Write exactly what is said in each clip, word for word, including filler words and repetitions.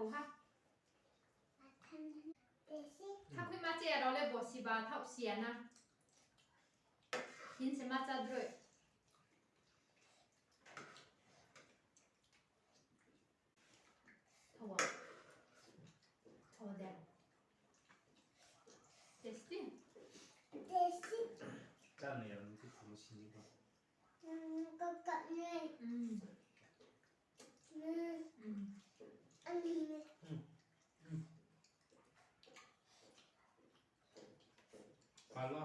Oha. Thakhui ma che rao le bo siba thaoh si ya na. Hin se ma cha droi. Thawa. Thawa de. Tasty. Tasty. Chá ni ya, nung khe phuru sini ba. Mm. Mm. Mm. Mm. Mm. Palo.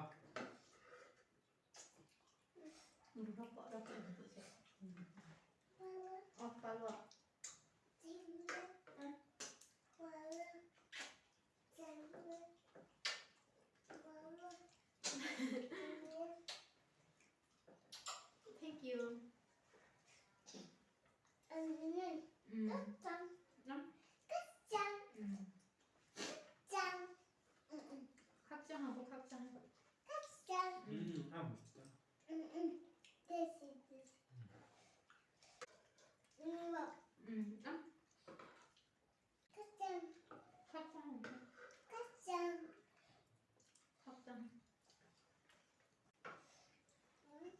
Thank you. Mm. Mm. Khakchang, abo khakchang. Khakchang. Mm, abo khakchang. Mm, mm. This is this. Mm, ah. Khakchang. Khakchang. Khakchang. Khakchang. Mm.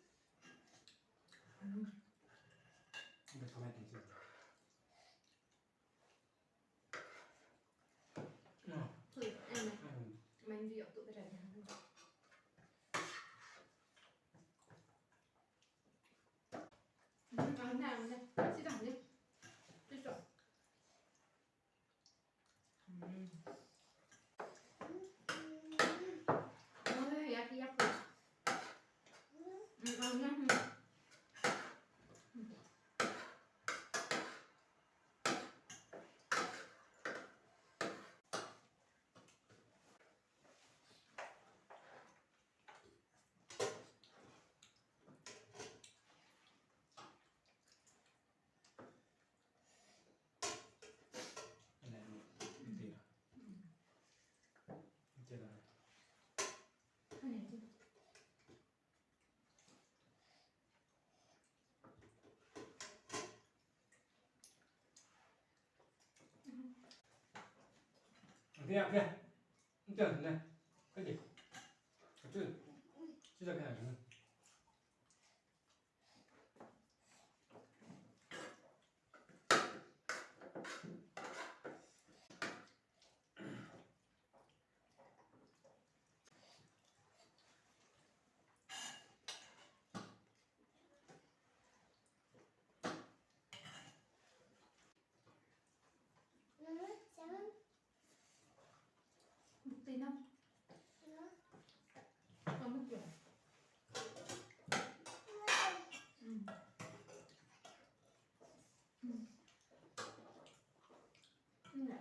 Bukti na. Kamu kya? Hmm. Hmm. Hmm.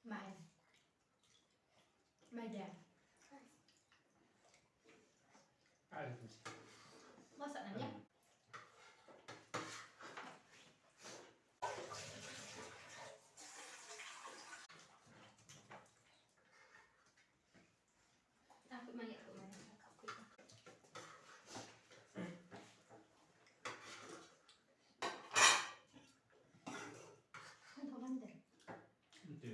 Mai. Mai de. Masak nang ya. Aku mai, aku mai. Kan thau kan de. Ente.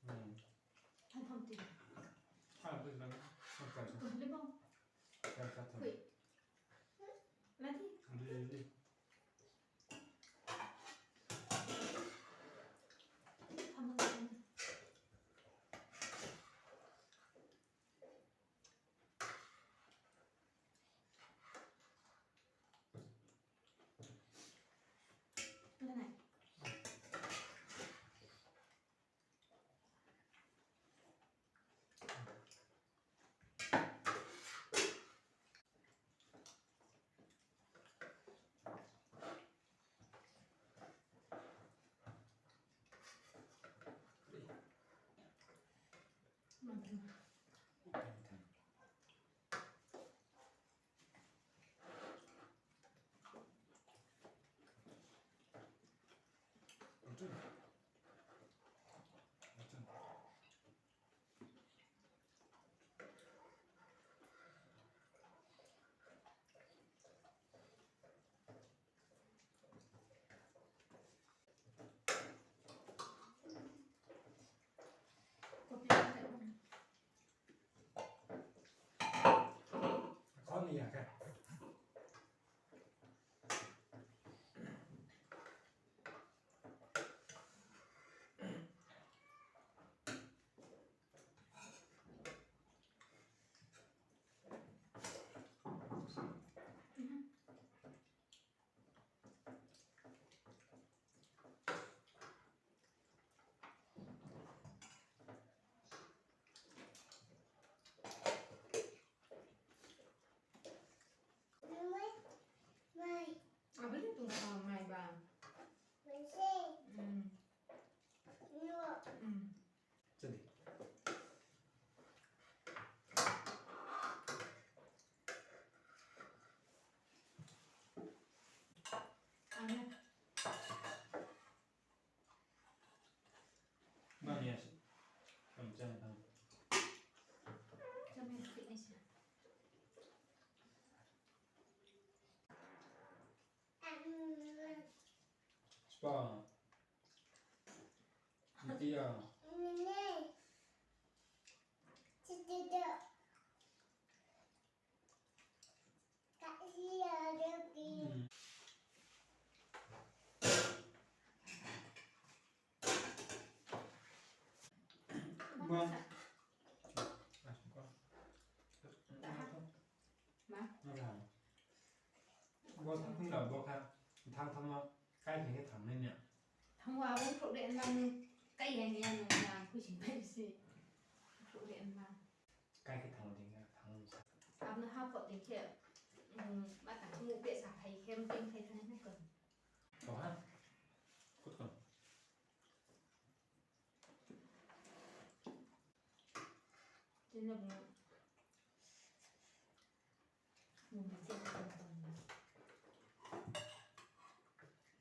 Hmm. Kan thau ti. Ah, betul. Betul, betul. Betul, betul. Betul, betul. Wait. Nanti. Nanti, nanti. Sama-sama. Bo thang thang rao bo kha, thang thang no kai khe khe thang nai ni. Thang wa bo thok de nang kai ya ni ya nang ya khuising pai si. Thok de nang. Kai khe thang ding ya, thang sa. Abo no ha pho ding khe, um, ma tang mu pe sa phai khe, mu pe phai thang nai ko. Ko ha? Kut ko. Tini bo.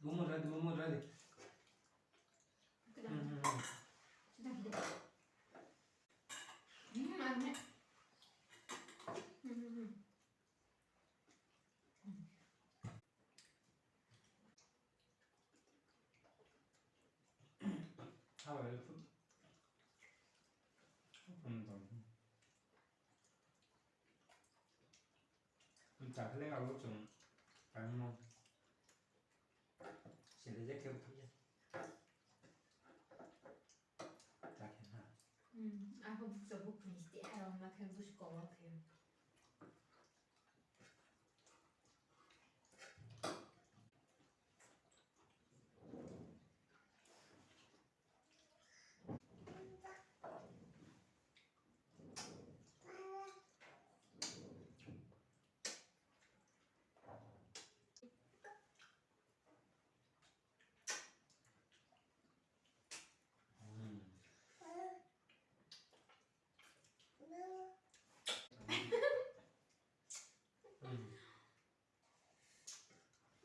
Momo ready, momo ready. Kena. Hmm, hmm, hmm. Sudah gitu. Hmm, aneh. Hmm, hmm, hmm. How are you? Hmm, hmm. Chá khe le abo chung kaimo. Sele je khe bukha ya. Chá khe ha. Hmm, ako bukcha bukni sti ha rao ma khe busko wo khe.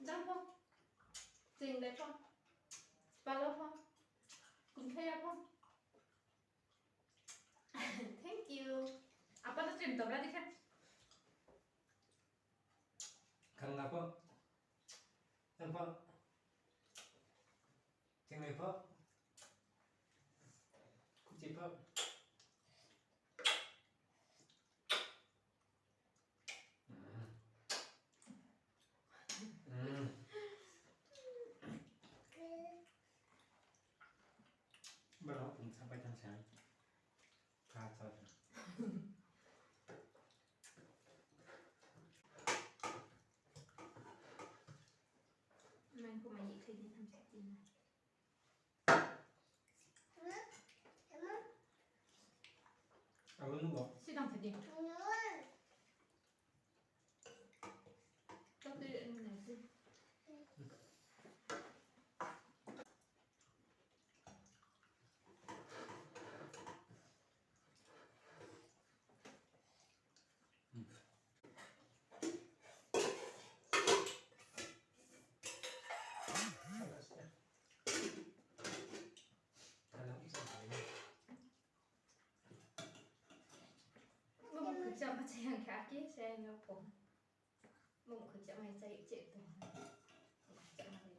Jang pho. Ching lai pho. Palo pho. Kumthaya pho. Thank you. Apa to chim to bra dikha. Khang na pho. Jang pho. Ching lai pho. Kuchi pho. Bro, pung sapai tang sa. Kha sa. Main ko mai khe ni tham sa tin. Abo nugo. Sidang tadi. Tapi ini nanti. Mung khucha ma chayang kha ke, chayang no pho. Mung khucha ma chayang che to. Mung khucha ma chayang.